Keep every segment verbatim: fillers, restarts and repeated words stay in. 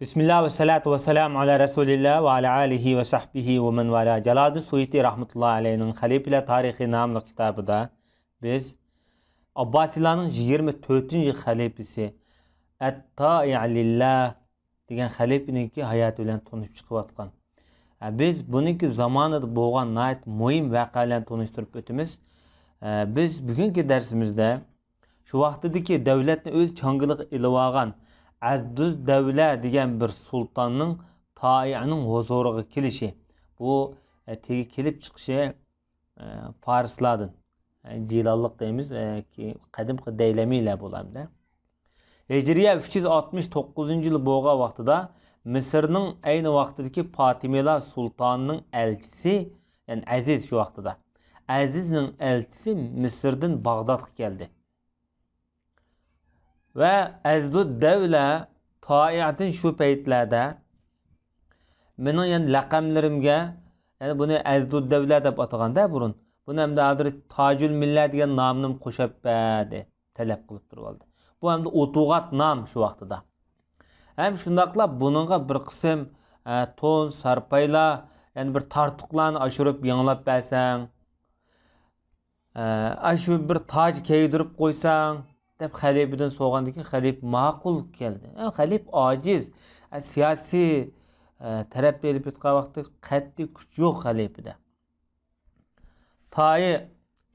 بىسمىللا ۋەسسالاتۇ ۋەسسالامۇ ئالا رەسۇلىللا ۋە ئالا ئالىھى ۋە سەھبىھى ۋە مەن ۋالا. جالالىدىن سۇيۇتى رەھمەتۇللاھى ئەلەيھىنىڭ خەلىپىلەر تارىخى ناملىق كىتابىدا بىز ئابباسىيلارنىڭ يىگىرمە تۆتىنچى خەلىپىسى ئەتتائىئ لىللا دېگەن خەلىپىنىڭكى ھاياتى بىلەن تونۇشۇپ چىقىۋاتقان. ئە، بىز بۇنىڭكى زامانىدا بولغان ناھايىتى مۇھىم ۋەقەلەرنى تونۇشتۇرۇپ ئۆتىمىز. ئە، بىز بۈگۈنكى دەرسىمىزدە شۇ ۋاقتىدىكى دەۋلەتنى ئۆز چاڭگىلىغا ئېلىۋالغان ئەزدۇز دەۋلە دېگەن بىر سۇلتاننىڭ تائىئنىڭ ھۇزۇرىغا كېلىشى، بۇ، ئە، تېگى كېلىپ چىقىشى، ئە، پارسلاردىن، ئە، جىلانلىق دەيمىز، ئە، كېيىن قەدىمكى دەيلەمىلەر بۇلاردا. ھىجرىيە ئۈچ يۈز ئاتمىش توققۇزىنچى يىلى بولغان ۋاقتىدا مىسىرنىڭ ئەينى ۋاقتىدىكى پاتىمىلار سۇلتانىنىڭ ئەلچىسى، يەنى ئەزىز شۇ ۋاقتىدا، ئەزىزنىڭ ئەلچىسى مىسىردىن باغدادقا كەلدى. ۋە ئەزدۇد دەۋلە تائىئدىن شۇ پەيتلەردە مېنىڭ يەنە لەقەملىرىمگە، يەنى بۇنى ئەزدۇد دەۋلە دەپ ئاتىغاندا بۇرۇن، بۇنى ئەمدى ھازىر تاجۇل مىللە دېگەن نامنىمۇ قوشۇپ بەردى، تەلەپ قىلىپ تۇرۇۋالدى. بۇ ئەمدى ئوتۇغات نام شۇ ۋاقتىدا. ھەم شۇنداقلا بۇنىڭغا بىر قىسىم، ئە، تون، سارپايلار، يەنى بىر تارتۇقلارنى ئاشۇرۇپ يېڭىلاپ بەرسەڭ، ئە، ئاشۇ بىر تاج كىيدۈرۈپ قويساڭ، دەپ خەلىپىدىن سورىغاندىن كېيىن خەلىپە ماقۇل كەلدى. ئە، خەلىپە ئاجىز، ئە، سىياسىي، ئە، تەرەپتە ئېلىپ ئېيتقان ۋاقتىدا قەتئىي كۈچ يوق خەلىپىدە. تائى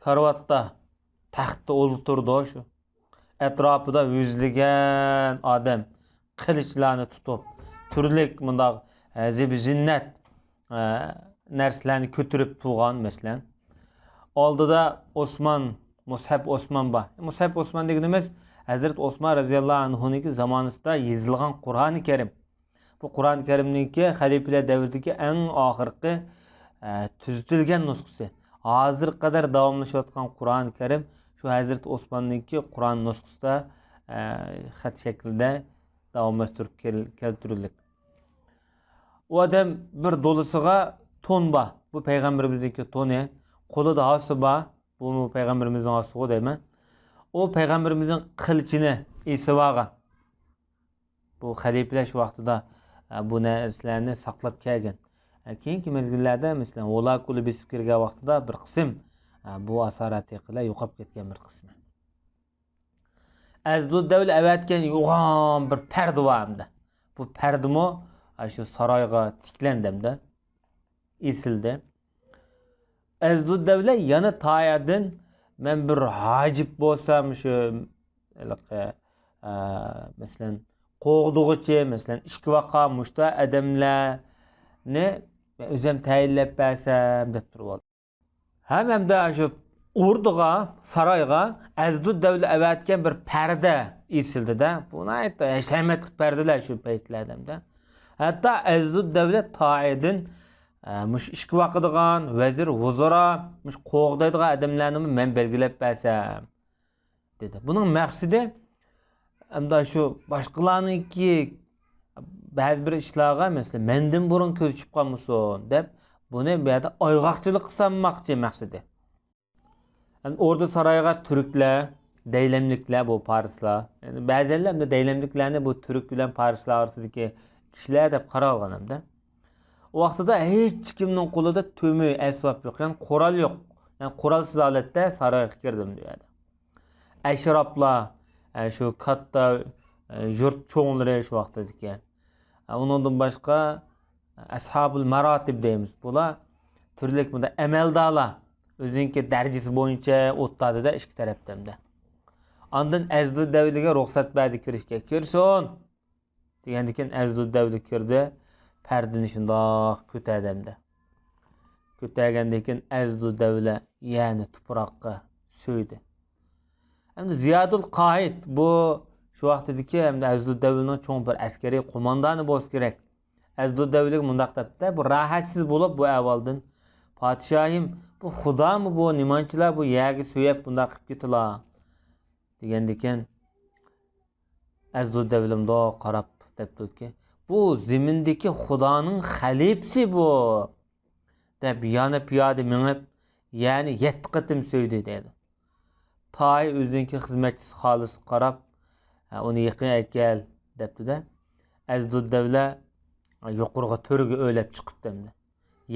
كارىۋاتتا، تەختتە ئولتۇرىدۇ شۇ. ئەتراپىدا يۈزلىگەن ئادەم قىلىچلارنى تۇتۇپ، تۈرلۈك مۇنداق، ئە، زىبۇ زىننەت، ئە، نەرسىلەرنى كۆتۈرۈپ تۇرغان، مەسىلەن. ئالدىدا ئوسمان، مۇسھەپ ئوسمان بار. مۇسھەپ ئوسمان دېگىنىمىز ھەزرىتى ئوسمان رەزىياللاھۇ ئەنھۇنىڭكى زامانىسىدا يېزىلغان قۇرئانى كەرىم. بۇ قۇرئانى كەرىمنىڭكى خەلىپىلەر دەۋرىدىكى ئەڭ ئاخىرقى، ئە، تۈزىتىلگەن نۇسخىسى. ھازىرغا قەدەر داۋاملىشىۋاتقان قۇرئانى كەرىم شۇ ھەزرىتى ئوسماننىڭكى قۇرئان نۇسخىسىدا، ئە، خەت شەكلىدە داۋاملاشتۇرۇپ كەل-، كەلتۈرۈلدى. ئۇ ئادەم بىر دولىسىغا تون بار. بۇ پەيغەمبىرىمىزنىڭكى تونى. قولىدا ھاسا بار. بۇمۇ پەيغەمبىرىمىزنىڭ ھاسىسىغۇ دەيمەن. ئۇ پەيغەمبىرىمىزنىڭ قىلىچىنى ئېسىۋالغان. بۇ خەلىپىلەر شۇ ۋاقتىدا، ئە، بۇ نەرسىلەرنى ساقلاپ كەلگەن. ئە، كېيىنكى مەزگىللەردە، مەسىلەن، ھولاكۇلى بېسىپ كىرگەن ۋاقتىدا بىر قىسىم، ئە، بۇ ئاسارەت ھېقىلەر يوقاپ كەتكەن بىر قىسمى. ئەزدۇد دەۋلە ئەۋەتكەن يوغان بىر پەردە بار ئەمدى. بۇ پەردىمۇ، ئە، شۇ سارايغا تىكلەندى ئەمدى. ئېسىلدى. ئەزدۇد دەۋلە يەنە تايادىن مەن بىر ھاجىپ بولسام، شۇ ھېلىقى، ئە، مەسىلەن، قوغدىغۇچى، مەسىلەن، ئىككى ۋاقا مۇشتا ئادەملەرنى مەن ئۆزۈم تەيىنلەپ بەرسەم، دەپ تۇرۇۋالدى. ھەم، ھەمدە شۇ ئوردىغا، سارايغا ئەزدۇد دەۋلە ئەۋەتكەن بىر پەردە ئېسىلدى-دە. بۇ ناھايىتى ھەشەمەتلىك پەردىلەر شۇ پەيتلەردە. ھەتتا ئەزدۇد دەۋلە تائىدىن، ئە، مۇشۇ ئىككى ۋاقىدىغان ۋەزىر ۋۇزۇرا، مۇشۇ قوغدايدىغان ئادەملەرنىمۇ مەن بەلگىلەپ بەرسەم، دېدى. بۇنىڭ مەقسىتى، ئەمدى شۇ باشقىلارنىڭكى بەزى بىر ئىشلارغا، مەسىلەن، مەندىن بۇرۇن كۆز چۈشۈپ قالمىسۇن دەپ، بۇنى بۇ يەردە ئايغاقچىلىق قىلسامماقچى مەقسىتى. ئەمدى ئوردا سارايغا تۈركلەر، دەيلەملىكلەر، بۇ پارسلار. يەنى بەزەنلەر ئەمدى دەيلەملىكلەرنى بۇ تۈرك بىلەن پارسلار ئارىسىدىكى كىشىلەر دەپ قاراۋالغان ئەمدى. ئۇ ۋاقتىدا ھېچكىمنىڭ قولىدا تۆمۈر، ئەسۋاب يوق، يەنى قورال يوق. يەنى قورالسىز ھالەتتە سارايغا كىردىم بۇ يەردە. ئەشراپلار، ئە، شۇ كاتتا، ئە، يۇرت چوڭلىرى شۇ ۋاقتىدىكى. ئە، ئۇنىڭدىن باشقا، ئەسھابۇل ماراتىب دەيمىز. بۇلار تۈرلۈك بۇنداق ئەمەلدارلار. ئۆزىنىڭكى دەرىجىسى بويىچە ئولتۇرىدۇ-دە ئىككى تەرەپتە ئەمدى. ئاندىن ئەزدۇد دەۋلىگە رۇخسەت بەردى كىرىشكە. كىرسۇن! دېگەندىن كېيىن ئەزدۇد دەۋلە كىردى، پەردىنى شۇنداق كۆتەردى ئەمدى. كۆتەرگەندىن كېيىن ئەزدۇد دەۋلە يەنە تۇپراققا سۆيدى. ئەمدى زىيادۇل قائىد بۇ شۇ ۋاقتىدىكى ئەمدى ئەزدۇد دەۋلىنىڭ چوڭ بىر ئەسكەرىي قوماندانى بولسا كېرەك. ئەزدۇد دەۋلىگە مۇنداق دەپتۇ، بۇ راھەتسىز بولۇپ بۇ ئەھۋالدىن، پادىشاھىم، بۇ خۇدامۇ بۇ، نېمانچىلا بۇ يەرگە سۆيەپ بۇنداق قىلىپ كېتىلا؟ دېگەندىكىن، ئەزدۇد دەۋلىمدۇ قاراپ دەپتۇكى، بۇ زېمىندىكى خۇدانىڭ خەلىپىسى بۇ، دەپ يانە پىيادە مېڭىپ، يەنى يەتتە قېتىم سۆيدى دەيدۇ. تاي ئۆزىنىڭكى خىزمەتچىسى خالىسقا قاراپ، ھە، ئۇنى يېقىن ئەكەل دەپتۇ-دە. ئەزدۇددەۋلە يۇقىرىغا تۆرگە ئۆرلەپ چىقىپتۇ ئەمدى.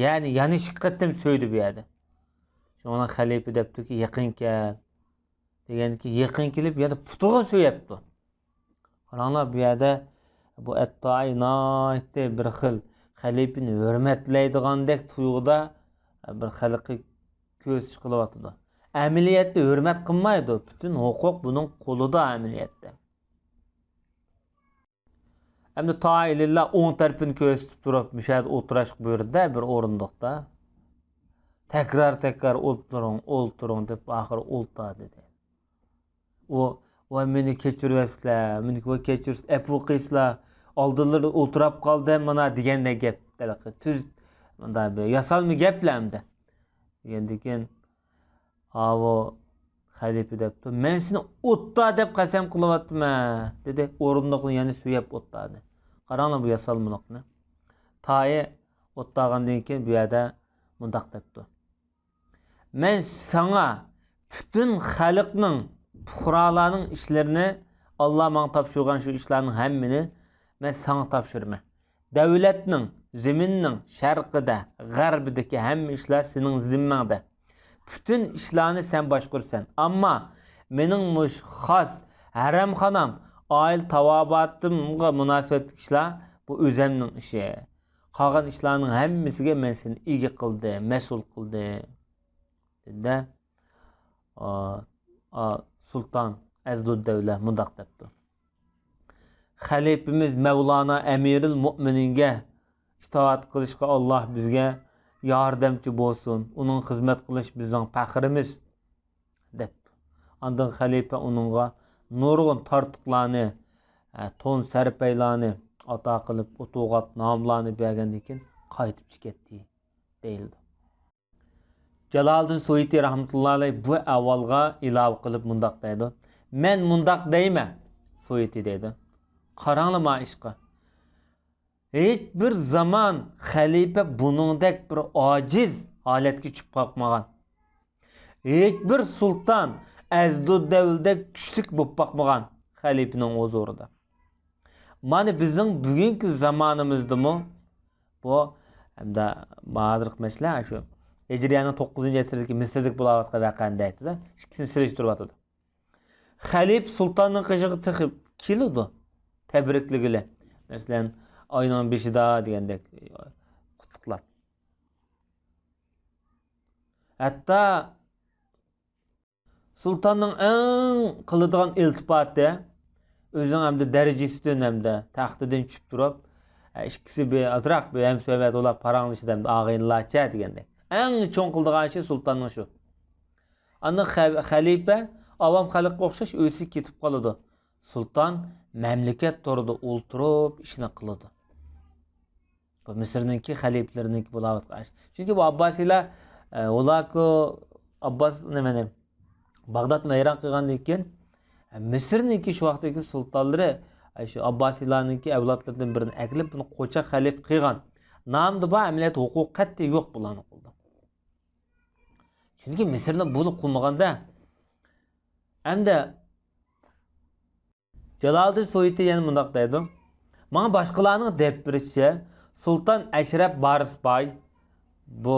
يەنى يەنە ئىككى قېتىم سۆيدى بۇ يەردە. شۇڭا خەلىپە دەپتۇكى، يېقىن كەل دېگەندىكىن، يېقىن كېلىپ يەنە پۇتىغا سۆيەپتۇ. قاراڭلار، بۇ يەردە بۇ ئەتتائى ناھايىتى بىر خىل خەلىپىنى ھۆرمەتلەيدىغاندەك تۇيغۇدا بىر خەلققە كۆز قىلىۋاتىدۇ. ئەمەلىيەتتە ھۆرمەت قىلمايدۇ. پۈتۈن ھوقۇق بۇنىڭ قولىدا ئەمەلىيەتتە. ئەمدى تائىلىلەر ئوڭ تەرىپىنى كۆرسىتىپ تۇرۇپ، مۇشۇ يەردە ئولتۇراشقا بۇيرۇدى بىر ئورۇندۇقتا. تەكرار-تەكرار «ئولتۇرۇڭ، ئولتۇرۇڭ» دەپ، ئاخىرى ئولتۇر دېدى. ئۇ، «ۋاي، مېنى كەچۈرۈۋەتسىلە، مېنى ۋاي كەچۈرسىلە، ئەپۇ قىلسىلا، ئالدىلىرىدا ئولتۇراپ قالدىم مانا» دېگەندەك گەپ. ھېلىقى تۈز، مۇنداق بىر ياسالما گەپلەر ئەمدى. دېگەندىكىن، ئاۋۇ خەلىپە دەپتۇ، «مەن سېنى ئوتتا دەپ قەسەم قىلىۋاتىمەن» دېدى. ئورۇندۇقنى يەنە سۆيەپ ئوتتادى. قاراڭلار بۇ ياسالمىلىقنى. تائى ئوتتاغاندىن كېيىن بۇ يەردە مۇنداق دەپتۇ، «مەن ساڭا پۈتۈن خەلقنىڭ، پۇقرالارنىڭ ئىشلىرىنى، ئاللا ماڭا تاپشۇرغان شۇ ئىشلارنىڭ ھەممىنى مەن ساڭا تاپشۇرىمەن. دەۋلەتنىڭ، زېمىننىڭ شەرقىدە، غەربىدىكى ھەممە ئىشلار سېنىڭ زىممەڭدە. پۈتۈن ئىشلارنى سەن باشقۇرىسەن. ئەمما مېنىڭ مۇشۇ خاس ھەرەمخانام، ئائىلە تاۋابىئاتىمغا مۇناسىۋەتلىك ئىشلار، بۇ ئۆزەمنىڭ ئىشى. قالغان ئىشلارنىڭ ھەممىسىگە مەن سېنى ئىگە قىلدىم، مەسئۇل قىلدىم» دېدى-دە، ئا، ئا، سۇلتان ئەزدۇددەۋلە مۇنداق دەپتۇ، «خەلىپىمىز مەۋلانا ئەمىرىل مۆمىنىنگە ئىتائەت قىلىشقا ئاللا بىزگە ياردەمچى بولسۇن، ئۇنىڭغا خىزمەت قىلىش بىزنىڭ پەخرىمىز» دەپ. ئاندىن خەلىپە ئۇنىڭغا نۇرغۇن تارتۇقلارنى، ئە، تون سەرپەيلارنى ئاتا قىلىپ، ئوتۇغات ناملارنى بەرگەندىن كېيىن قايتىپ چىكەتتى دېيىلىدۇ. جالالىدىن سۇيۇتى رەھمەتۇللا ئەلەيھ بۇ ئەھۋالغا ئىلاۋە قىلىپ مۇنداق دەيدۇ، «مەن مۇنداق دەيمەن»، سۇيۇتى دەيدۇ، «قاراڭلار ما ئىشقا. ھېچ بىر زامان خەلىپە بۇنىڭدەك بىر ئاجىز ھالەتكە چۈشۈپ باقمىغان. ھېچ بىر سۇلتان ئەزدۇدەۋلىدەك كۈچلۈك بولۇپ باقمىغان خەلىپىنىڭ ھۇزۇرىدا. مانا بىزنىڭ بۈگۈنكى زامانىمىزدىمۇ بۇ، ھەمدە ھازىرقى مەسىلە شۇ ھىجرىيەنىڭ توققۇزىنچى ئەسىردىكى مىسىردىكى بولاۋاتقان ۋەقەنى دەيتتى-دە، ئىككىسىنى سېلىشتۇرۇۋاتىدۇ. خەلىپە سۇلتاننىڭ قېشىغا تېخى كېلىدۇ تەبرىكلىگىلى. مەسىلەن، ئاينىڭ بېشىدا دېگەندەك قۇتلۇقلاپ. ھەتتا سۇلتاننىڭ ئەڭ قىلىدىغان ئىلتىپاتى، ئۆزىنىڭ ھەمدە دەرىجىسىدىن ھەمدە تەختىدىن چۈشۈپ تۇرۇپ، ئىككىسى بىر ئازراق بىر ھەمسۆھبەت بولۇپ پاراڭلىشىدۇ ھەمدە ئاغىنىلەرچە دېگەندەك. ئەڭ چوڭ قىلىدىغان ئىشى سۇلتاننىڭ شۇ. ئاندىن خە-، خەلىپە ئاۋام خەلققە ئوخشاش ئۆيسىگە كېتىپ قالىدۇ. سۇلتان مەملىكەت تورىدا ئولتۇرۇپ ئىشىنى قىلىدۇ. بۇ مىسىرنىڭكى خەلىپىلىرىنىڭكى بولاۋاتقان ئىش. چۈنكى بۇ ئابباسىيلار، ئە، ئۇلاركۇ ئابباس نېمىنى، باغدادنى ۋەيران قىلغاندىن كېيىن، ئە، مىسىرنىڭكى شۇ ۋاقىتتىكى سۇلتانلىرى، ئە، شۇ ئابباسىيلارنىڭكى ئەۋلادلىرىدىن بىرىنى ئەكېلىپ، بۇنى قوچاق خەلىپە قىلغان. نامىدا بار، ئەمەلىيەتتە ھوقۇقى قەتئىي يوق بۇلارنىڭ قولىدا. چۈنكى مىسىرنى بۇلار قۇرمىغاندا، ئەمدى جالالىدىن سۇيۇتى يەنە مۇنداق دەيدۇ، ماڭا باشقىلارنىڭ دەپ بېرىشىچە، سۇلتان ئەشرەپ بارىس باي، بۇ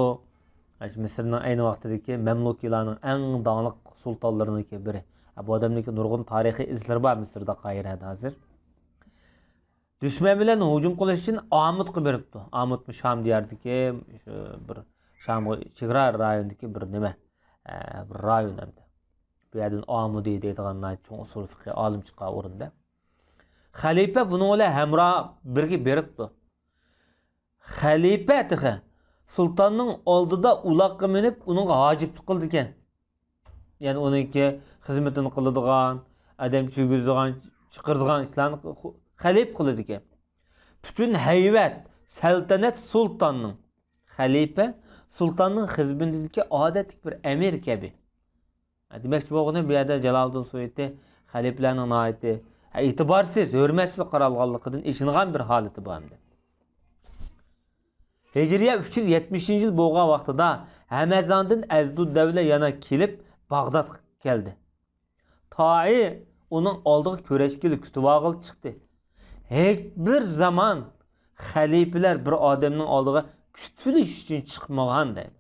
مىسىرنىڭ ئەينى ۋاقتىدىكى مەملۇكىيلارنىڭ ئەڭ داڭلىق سۇلتانلىرىنىڭكى بىرى. بۇ ئادەمنىڭكى نۇرغۇن تارىخىي ئىزلىرى بار مىسىردا، قاھىرەدە ھازىر. دۈشمەن بىلەن ھۇجۇم قىلىش ئۈچۈن ئامۇتقا بېرىپتۇ. ئامۇتمۇ شام دىيارىدىكى، شۇ بىر شامغا چېگرا رايونىدىكى بىر نېمە، ئە، بىر رايون ئەمدى. بۇ يەردىن ئامۇدى دەيدىغان ناھايىتى چوڭ ئۇسۇل فىقھى ئالىم چىققان ئورۇندا. خەلىپە بۇنىڭ بىلەن ھەمراھ بىرگە بېرىپتۇ. خەلىپە تېخى سۇلتاننىڭ ئالدىدا ئۇلاغقا مىنىپ، ئۇنىڭغا ھاجىپلىق قىلىدىكەن. يەنى ئۇنىڭكى خىزمىتىنى قىلىدىغان، ئادەم چۈشۈرگۈزىدىغان، چىقىرىدىغان ئىشلارنى خەلىپە قىلىدىكەن. پۈتۈن ھەيۋەت، سەلتەنەت سۇلتاننىڭ. خەلىپە سۇلتاننىڭ خىزمىتىدىكى ئادەتتىكى بىر ئەمىر كەبى. دېمەكچى بولغىنىم، بۇ يەردە جالالىدىن سۇيۇتى خەلىپىلەرنىڭ ناھايىتى ئېتىبارسىز، ھۆرمەتسىز قارالغانلىقىدىن ئېچىنغان بىر ھالىتى بار ئەمدى. ھىجرىيە ئۈچ يۈز يەتمىشىنچى يىل بولغان ۋاقتىدا ھەمەزاندىن ئەزدۇدەۋلە يەنە كېلىپ باغدادقا كەلدى. تائى ئۇنىڭ ئالدىغا كۆرۈشكىلى كۈتۈۋالغىلى چىقتى. ھېچ بىر زامان خەلىپىلەر بىر ئادەمنىڭ ئالدىغا كۈتۈلۈش ئۈچۈن چىقمىغان دەيدۇ.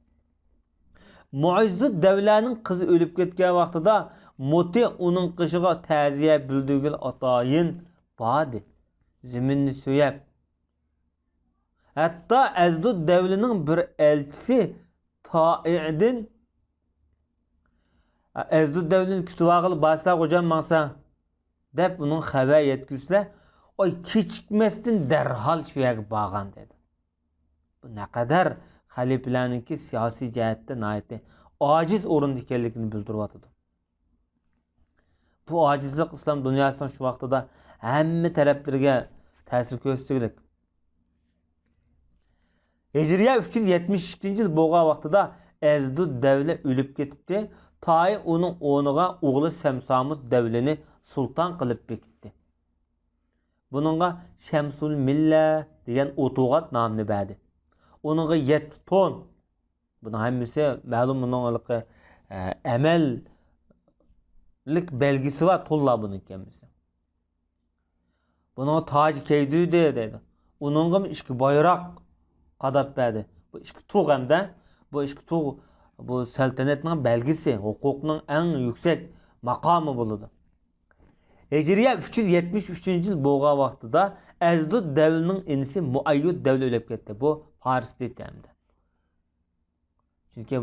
مۇئىززۇددەۋلەنىڭ قىزى ئۆلۈپ كەتكەن ۋاقتىدا مۇتى ئۇنىڭ قېشىغا تەزىيە بىلدۈرگىلى ئاتايىن باردى. زېمىننى سۆيەپ، ھەتتا ئەزدۇددەۋلىنىڭ بىر ئەلچىسى تائىدىن، ئەزدۇددەۋلىنى كۈتۈۋالغىلى بارسا، غوجام ماڭسا، دەپ ئۇنىڭ خەۋەر يەتكۈزسە، ئاي كېچىكمەستىن دەرھال شۇ يەرگە بارغان دەيدۇ. بۇ نەقەدەر خەلىپىلەرنىڭكى سىياسىي جەھەتتە ناھايىتى ئاجىز ئورۇندا ئىكەنلىكىنى بىلدۈرۈۋاتىدۇ. بۇ ئاجىزلىق ئىسلام دۇنياسىنىڭ شۇ ۋاقتىدا ھەممە تەرەپلىرىگە تەسىر كۆرسىتىدىغۇلۇق. ھىجرىيە ئۈچ يۈز يەتمىش ئىككىنچى يىل بولغان ۋاقتىدا ئەزدۇد دەۋلە ئۆلۈپ كېتىپتى. تائى ئۇنىڭ ئورنىغا ئوغلى سەمسامۇد دەۋلىنى سۇلتان قىلىپ بېكىتتى. بۇنىڭغا شەمسۇل مىللە دېگەن ئوتوغات نامىنى بەردى. ئۇنىڭغا يەتتە تون، بۇنىڭ ھەممىسى مەلۇم، بۇنىڭ ھېلىقى، ئە، ئەمەللىك بەلگىسى بار تونلار بۇنىڭكى ھەممىسى. بۇنىڭغا تاج كىيدۈردى دەيدۇ. ئۇنىڭغىمۇ ئىككى بايراق قاداپ بەردى. بۇ ئىككى تۇغ ھەمدە بۇ ئىككى تۇغ بۇ سەلتەنەتنىڭ بەلگىسى، ھوقۇقنىڭ ئەڭ يۈكسەك ماقامى بولىدۇ. ھىجرىيە ئۈچ يۈز يەتمىش ئۈچىنچى يىل بولغان ۋاقتىدا ئەزدۇد دەۋلىنىڭ ئىنىسى مۇئەييۇد دەۋلە ئۆلۈپ كەتتى. بۇ پارس ئىدى ھەمدە. چۈنكى،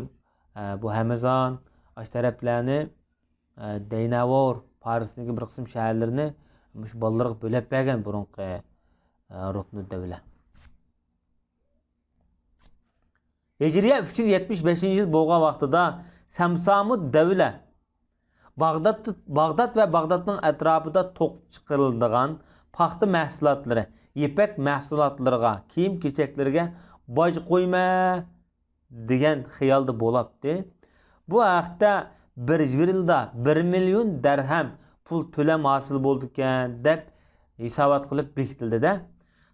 ئە، بۇ ھەمەزان، ئاشۇ تەرەپلەرنى، ئە، دەينەۋور، پارسنىڭكى بىر قىسىم شەھەرلىرىنى مۇشۇ بالىلىرىغا بۆلەپ بەرگەن بۇرۇنقى، ئە، رۇكنۇد دەۋلە. ھىجرىيە ئۈچ يۈز يەتمىش بەشىنچى يىل بولغان ۋاقتىدا سەمسامۇد دەۋلە باغداد، باغداد ۋە باغدادنىڭ ئەتراپىدا توقۇپ چىقىرىلىدىغان پاختا مەھسۇلاتلىرى، يىپەك مەھسۇلاتلىرىغا، كىيىم-كېچەكلىرىگە باج قويما دېگەن خىيالدا بولاپتى. بۇ ھەقتە بىر يىلدا بىر مىليون دەرھەم پۇل تۆلەم ھاسىل بولىدىكەن دەپ ھېسابات قىلىپ بېكىتىلدى-دە.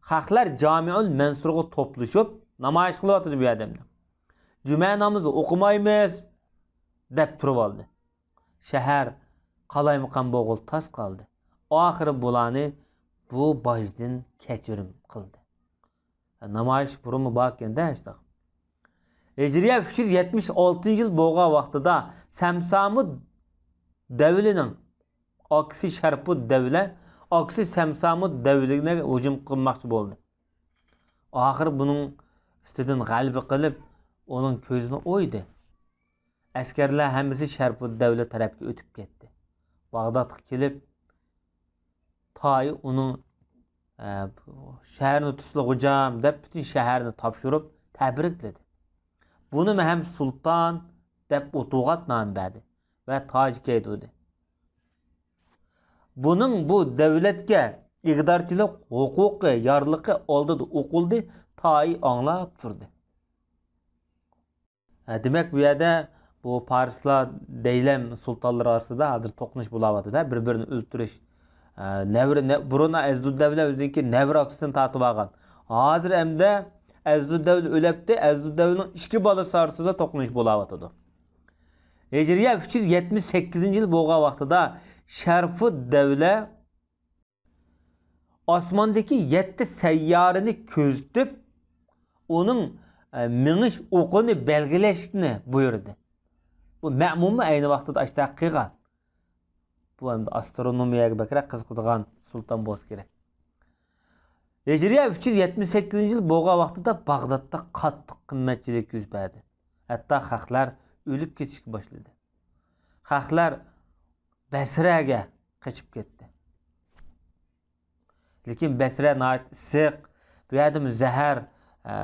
خەقلەر جامىئۇل مەنسۇرغا توپلىشىپ نامايىش قىلىۋاتىدۇ بۇ يەردە. جۈمە نامىزى ئوقۇمايمىز دەپ تۇرۇۋالدى. شەھەر قالايمىقان بولغىلى تاس قالدى. ئاخىرى بۇلارنى بۇ باجدىن كەچۈرۈم قىلدى. نامايىش بۇرۇنمۇ بار ئىكەن-دە، شۇنداق. ھىجرىيە ئۈچ يۈز يەتمىش ئالتىنچى يىل بولغان ۋاقتىدا سەمسامۇد دەۋلىنىڭ ئاكىسى شەرپۇد دەۋلە، ئاكىسى سەمسامۇد دەۋلىگە ھۇجۇم قىلماقچى بولدى. ئاخىرى بۇنىڭ ئۈستىدىن غەلىبە قىلىپ، ئۇنىڭ كۆزىنى ئويدى. ئەسكەرلەر ھەممىسى شەرپۇد دەۋلە تەرەپكە ئۆتۈپ كەتتى. باغدادقا كېلىپ، تائى ئۇنىڭ، ئە، شەھەرنى تۇتسىلا غوجام دەپ، پۈتۈن شەھەرنى تاپشۇرۇپ تەبرىكلىدى. بۇنىمۇ ھەم سۇلتان دەپ ئوتوغات نامى بەردى ۋە تاج كىيدۈردى. بۇنىڭ بۇ دەۋلەتكە ئىگىدارچىلىق ھوقۇقى، يارلىقى ئالدىدا ئوقۇلدى، تائى ئاڭلاپ تۇردى. ھە، دېمەك، بۇ يەردە بۇ پارسلار دەيلەم سۇلتانلىرى ئارىسىدا ھازىر توقۇنۇش بولاۋاتىدۇ، بىر-بىرىنى ئۆلتۈرۈش. ھە، نەۋرە، نە-، بۇرۇن ئەزدۇد دەۋلە ئۆزىنىڭكى نەۋرە ئاكىسىدىن تارتىۋالغان. ھازىر ئەمدى ئەزدۇد دەۋلە ئۆلەپتۇ، ئەزدۇد دەۋلىنىڭ ئىككى بالىسى ئارىسىدا توقۇنۇش بولاۋاتىدۇ. ھىجرىيە ئۈچ يۈز يەتمىش سەككىزىنچى يىل بولغان ۋاقتىدا شەرفۇد دەۋلە ئاسماندىكى يەتتە سەييارىنى كۆزىتىپ، ئۇنىڭ، ئە، مېڭىش ئوقىنى بەلگىلەشنى بۇيرۇدى. بۇ مەمۇنمۇ ئەينى ۋاقتىدا ئاشۇنداق قىلغان. بۇ ئەمدى ئاسترونومىيەگە بەكرەك قىزىقىدىغان سۇلتان بولسا كېرەك. ھىجرىيە ئۈچ يۈز يەتمىش سەككىزىنچى يىل بولغان ۋاقتىدا باغدادتا قاتتىق قىممەتچىلىك يۈز بەردى. ھەتتا خەقلەر ئۆلۈپ كېتىشكە باشلىدى. خەقلەر بەسرەگە قېچىپ كەتتى. لېكىن بەسرە ناھايىتى ئىسسىق، بۇ يەردىمۇ زەھەر، ئە،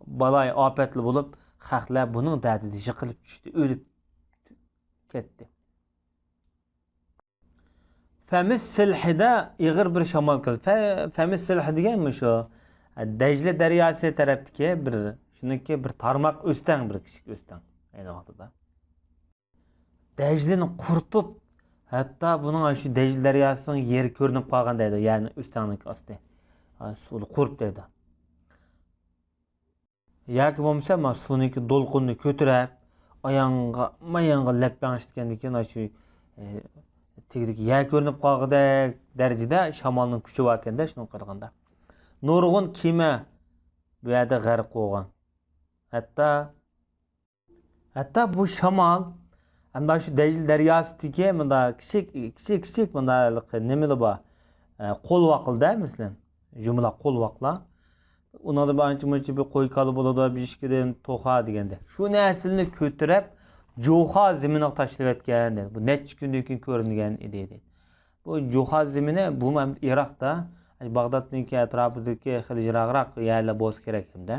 بالاي ئاپەتلەر بولۇپ، خەقلەر بۇنىڭ دەردىدە يىقىلىپ چۈشتى، ئۆلۈپ كەتتى. فەمىس سىلھىدا ئېغىر بىر شامال كەلدى. فە-، فەمىس سىلھى دېگەن مۇشۇ، ئە، دەجلە دەرياسى تەرەپتىكى بىر، شۇنىڭكى بىر تارماق ئۆستەڭ، بىر كىچىك ئۆستەڭ ئەينى ۋاقتىدا. دەجلىنى قۇرۇتۇپ، ھەتتا بۇنىڭ شۇ دەجلە دەرياسىنىڭ يېرى كۆرۈنۈپ قالغان دەيدۇ، يەنى ئۆستەڭنىڭكى ئاستى، ئا، سۇدا قۇرۇپ دەيدۇ. ياكى بولمىسا، ما سۇنىڭكى دولقۇنىنى كۆتۈرۈپ، ئاياغقا، ماياققا لەپپەڭ ئىشلىگەندىن كېيىن، شۇ، ئە، تېگىدىكى يەر كۆرۈنۈپ قالغۇدەك دەرىجىدە شامالنىڭ كۈچى باركەن-دە، شۇنىڭغا قارىغاندا. نۇرغۇن كېمە بۇ يەردە غەرق بولغان. ھەتتا، ھەتتا بۇ شامال، ھەمدە شۇ دەجلە دەرياسىدىكى مۇنداق كىچىك، كىچىك، كىچىك مۇنداق نېمىلەر بار. ئە، قولۋاقلىدا، مەسىلەن، يۇمىلاق قولۋاقلار. ئۇنىڭدا بىر ئانچە-مۇنچە بىر قوي-كالا بولىدۇ، بىر ئىككىدىن توخۇ دېگەندەك. شۇ نەرسىلەرنى كۆتۈرۈپ، جۇخا زېمىنىغا تاشلىۋەتكەن دەيدۇ. بۇ نەچچە كۈندىن كېيىن كۆرۈنگەن ئىدى، دەيدۇ. بۇ جۇخا زېمىنى، بۇمۇ ئىراقتا، باغدادنىڭكى ئەتراپىدىكى خېلى يىراقراق يەرلەر بولسا كېرەك ھەمدە.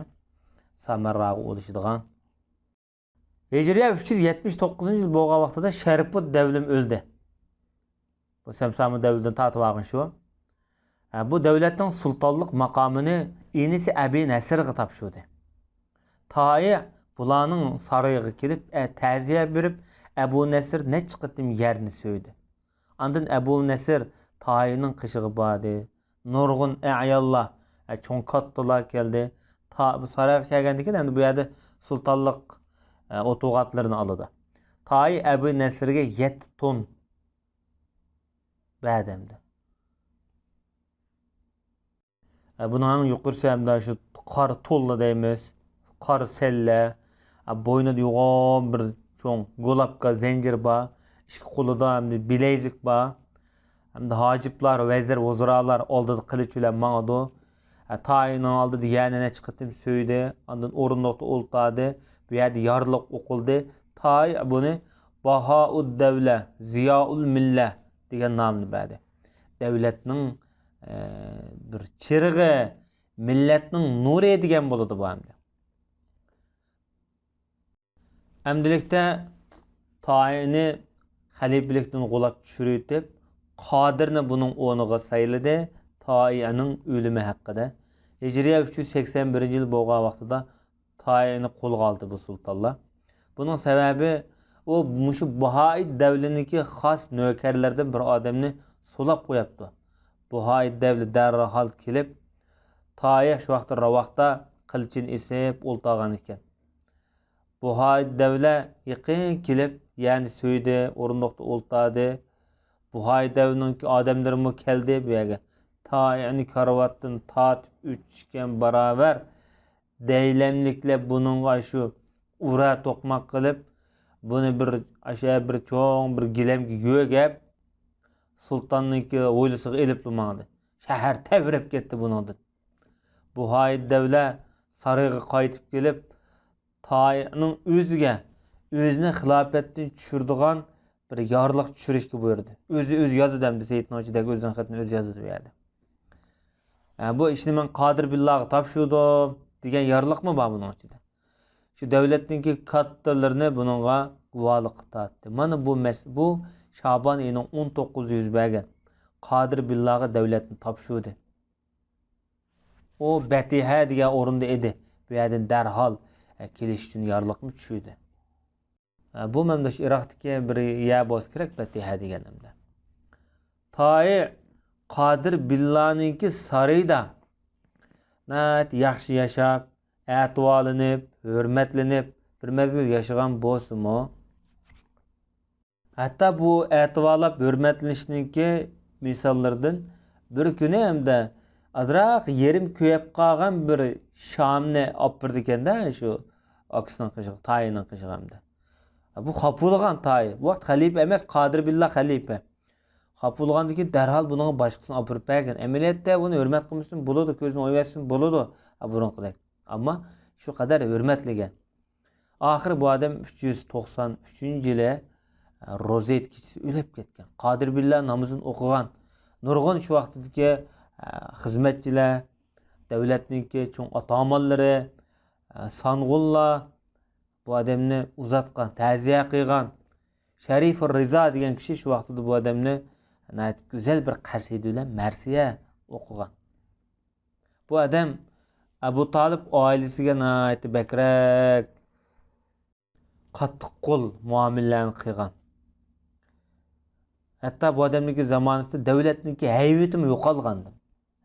سامەرراغا ئۇلىشىدىغان. ھىجرىيە ئۈچ يۈز يەتمىش توققۇزىنچى يىل بولغان ۋاقتىدا شەرپۇد دەۋلىم ئۆلدى. بۇ سەمسامۇ دەۋلىدىن تارتىپ ئالغان شۇ. ھە، بۇ دەۋلەتنىڭ سۇلتانلىق ماقامىنى ئىنىسى ئەبى نەسىرغا تاپشۇردى. تائى بۇلارنىڭ سارىيىغا كېلىپ، ئە، تەزىيە بېرىپ، ئەبۇ نەسىر نەچچە قېتىم يەرنى سۆيدى. ئاندىن ئەبۇ نەسىر تائىنىڭ قېشىغا باردى. نۇرغۇن ئەياللار، ئە، چوڭ كاتتىلار كەلدى. تا-، سارايغا كەلگەندىن كېيىن، ئەمدى بۇ يەردە سۇلتانلىق، ئە، ئوتۇغاتلىرىنى ئالىدۇ. تائى ئەبۇ نەسىرگە يەتتە تون بەردى ئەمدى. ئە، بۇنىڭ ئەڭ يۇقىرىسى ھەمدە شۇ قارا توللا دەيمىز، قارا سەللە، ئە، بوينىدا يوغان بىر چوڭ گۇلاپكا زەنجىر بار، ئىككى قولىدا ھەمدە بىلەيزۈك بار. ھەمدە ھاجىپلار، ۋەزىر، ۋۇزرالار ئالدىدا قىلىچ بىلەن ماڭىدۇ. ئە، تائىنىڭ ئالدىدا يەنە نەچچە قېتىم سۆيدى، ئاندىن ئورۇندۇقتا ئولتۇردى. بۇ يەردە يارلىق ئوقۇلدى. تائى بۇنى باھائۇد دەۋلە، زىيائۇل مىللە دېگەن نامنى بەردى. دەۋلەتنىڭ، ئە، بىر چىرىغى، مىللەتنىڭ نۇرى دېگەن بولىدۇ بۇ ئەمدى. ئەمدىلىكتە تائىنى خەلىپىلىكتىن غۇلاپ چۈشۈرۈۋېتىپ، قادىرنى بۇنىڭ ئورنىغا سايلىدى. تائىنىڭ ئۆلۈمى ھەققىدە. ھىجرىيە ئۈچ يۈز سەكسەن بىرىنچى يىل بولغان ۋاقتىدا تائىنى قولغا ئالدى بۇ سۇلتانلار. بۇنىڭ سەۋەبى، ئۇ مۇشۇ باھائىي دەۋلىنىڭكى خاس نۆكەرلىرىدىن بىر ئادەمنى سولاپ قوياپتۇ. باھائىي دەۋلە دەرھال كېلىپ، تائى شۇ ۋاقىتتا راۋاقتا قىلىچىنى ئېسىپ ئولتۇرغان ئىكەن. باھائىي دەۋلە يېقىن كېلىپ، يەنى سۆيدى، ئورۇندۇقتا ئولتۇردى. باھائىي دەۋلىنىڭكى ئادەملىرىمۇ كەلدى بۇ يەرگە. تائىنى كارىۋاتتىن تارتىپ ئۆتۈشكەن باراۋەر، دەيلەملىكلەر بۇنىڭغا شۇ ئۇرا توقماق قىلىپ، بۇنى بىر، ئاشۇ بىر چوڭ بىر گىلەمگە يۆگەپ، سۇلتاننىڭكى ھويلىسىغا ئېلىپلا ماڭدى. شەھەر تەۋرەپ كەتتى بۇنىڭدىن. باھائىي دەۋلە سارىيىغا قايتىپ كېلىپ، تائىنىڭ ئۆزىگە، ئۆزىنى خىلاپەتتىن چۈشۈرىدىغان بىر يارلىق چۈشۈرۈشكە بۇيرۇدى. ئۆزى، ئۆزى يازىدۇ ئەمدى سېيىتنىڭ ئىچىدىكى ئۆزىنىڭ خېتىنى ئۆزى يازىدۇ بۇ يەردە. ھە، بۇ ئىشنى مەن قادىر بىللاغا تاپشۇردۇم دېگەن يارلىقمۇ بار بۇنىڭ ئىچىدە؟ شۇ دەۋلەتنىڭكى كاتتىلىرىنى بۇنىڭغا گۇۋاھلىققا تارتتى. مانا بۇ مەس-، بۇ شابان ئېيىنىڭ ئون توققۇزىدا يۈز بەرگەن. قادىر بىللاغا دەۋلەتنى تاپشۇردى. ئۇ بەتىھە دېگەن ئورۇندا ئىدى. بۇ يەردىن دەرھال، ئە، كېلىش ئۈچۈن يارلىقمۇ چۈشۈردى. ئە، بۇ مەمدە شۇ ئىراقتىكى بىر يەر بولسا كېرەك، بەتىھە دېگەن ئەمدى. تائى قادىر بىللانىڭكى سارىيىدا ناھايىتى ياخشى ياشاپ، ئەتىۋارلىنىپ، ھۆرمەتلىنىپ، بىر مەزگىل ياشىغان بولسىمۇ، ھەتتا بۇ ئەتىۋارلاپ ھۆرمەتلىنىشنىڭكى مىساللىرىدىن بىر كۈنى ئەمدى ئازراق يېرىم كۆيۈپ قالغان بىر شامنى ئاپىرىدىكەن-دە، شۇ ئاكىسىنىڭ قېشىغا، تائىنىڭ قېشىغا ئەمدى. بۇ خاپا بولغان تائى. بۇ ۋاقىت خەلىپە ئەمەس، قادىر بىللا خەلىپە. خاپا بولغاندىن كېيىن دەرھال بۇنىڭغا باشقىسىنى ئاپىرىپ بەرگەن. ئەمەلىيەتتە بۇنى ھۆرمەت قىلمىسىمۇ بولىدۇ، كۆزىدىن ئويۇۋەتسىمۇ بولىدۇ، بۇرۇنقىدەك. ئەمما شۇ قەدەر ھۆرمەتلىگەن. ئاخىرى بۇ ئادەم ئۈچ يۈز توقسان ئۈچىنچى يىلى، ئە، روزا ھېيت كېچىسى ئۆلۈپ كەتكەن. قادىر بىللا نامىزىنى ئوقۇغان. نۇرغۇن شۇ ۋاقىتتىكى، ئە، خىزمەتچىلەر، دەۋلەتنىڭكى چوڭ ئاتامانلىرى، ئە، سانغۇنلار بۇ ئادەمنى ئۇزاتقان، تەزىيە قىلغان. شەرىفۇر رىزا دېگەن كىشى شۇ ۋاقتىدا بۇ ئادەمنى ناھايىتى گۈزەل بىر قەسىدە بىلەن مەرسىيە ئوقۇغان. بۇ ئادەم ئەبۇ تالىپ ئائىلىسىگە ناھايىتى بەكرەك قاتتىق قول مۇئامىلىلەرنى قىلغان. ھەتتا بۇ ئادەمنىڭكى زامانىسىدا دەۋلەتنىڭكى ھەيۋىتىمۇ يوقالغانىدى.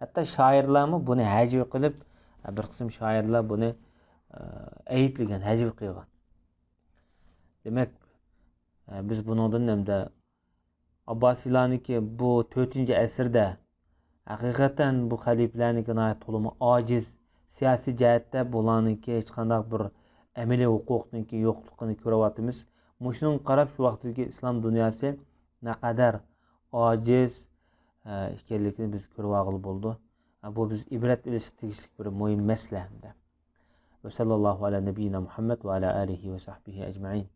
ھەتتا شائىرلارمۇ بۇنى ھەجۋ قىلىپ، بىر قىسىم شائىرلار بۇنى، ئە، ئەيىبلىگەن، ھەجۋ قىلغان. دېمەك، ئە، بىز بۇنىڭدىن ئەمدى ئابباسىيلارنىڭكى بۇ تۆتىنچى ئەسىردە ھەقىقەتەن بۇ خەلىپىلەرنىڭكى ناھايىتى تولىمۇ ئاجىز، سىياسىي جەھەتتە بۇلارنىڭكى ھېچقانداق بىر ئەمەلىي ھوقۇقنىڭكى يوقلۇقىنى كۆرۈۋاتىمىز. مۇشۇنىڭغا قاراپ شۇ ۋاقىتتىكى ئىسلام دۇنياسى نەقەدەر ئاجىز، ئە، ئىكەنلىكىنى بىز كۆرۈۋالغىلى بولىدۇ. ئە، بۇ بىز ئىبرەت ئېلىشقا تېگىشلىك بىر مۇھىم مەسىلە ھەمدە. وصلى الله على نبينا محمد وعلى آله وصحبه أجمعين.